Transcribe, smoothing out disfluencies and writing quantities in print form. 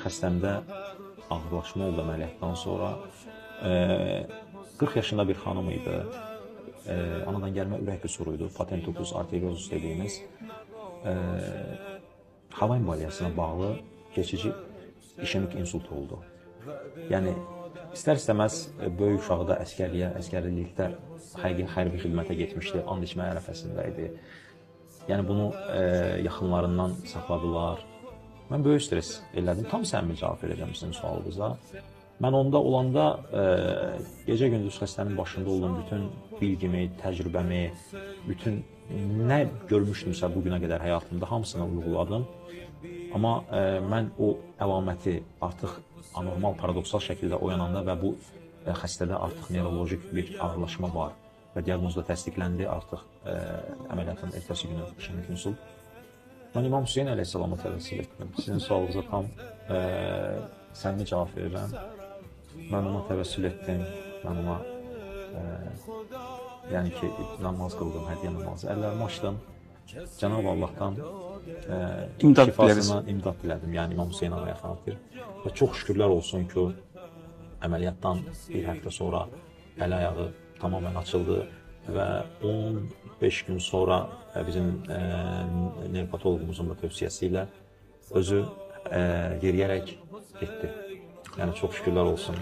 xəstəmdə ağırlaşma oldu əməliyyatdan sonra. 40 yaşında bir xanım idi. Anadan gəlmə ürək qüsuru idi. Patentokus arteriozus dediyimiz hava emboliyasına bağlı keçici işemik insult oldu. Yəni istər-istəməz böyük uşağı da əsgərlikdə hərbi xidmətə getmişdi, and içmə ərəfəsində idi. Yəni bunu yaxınlarından saxladılar. Mən böyük stres elədim. Tam səmimi cavab verəcəm sizin sualınıza. Mən onda olanda gecə-gündüz xəstənin başında oldum. Bütün bilgimi, təcrübəmi, bütün nə görmüşdümsə bu günə qədər həyatımda hamısını uyguladım. Amma mən o əlaməti artıq anormal, paradoksal şəkildə oyananda və bu xəstədə artıq nevrolojik bir ağırlaşma var və diaqnoz da təsdiqləndi artıq əməliyyatın ertəsi günü işemik insult. Mən İmam Hüseyn əleyhissalama təvəssül etdim. Sizin sualınıza tam səmimi cavab verirəm. Mən ona təvəssül etdim. Mən ona yəni ki, namaz qıldım, hədiyyə namazı. Əllərimi açdım. Cənab-ı Allahdan şifasına imdad dilədim. Yəni İmam Hüseyn ağaya xatir. Və çox şükürlər olsun ki, əməliyyatdan bir həftə sonra əl ayağı tamamilə açıldı və 15 gün sonra bizim nevropatoloqumuzun da tövsiyəsi ilə özü yeriyərək getdi. Yəni çox şükürlər olsun.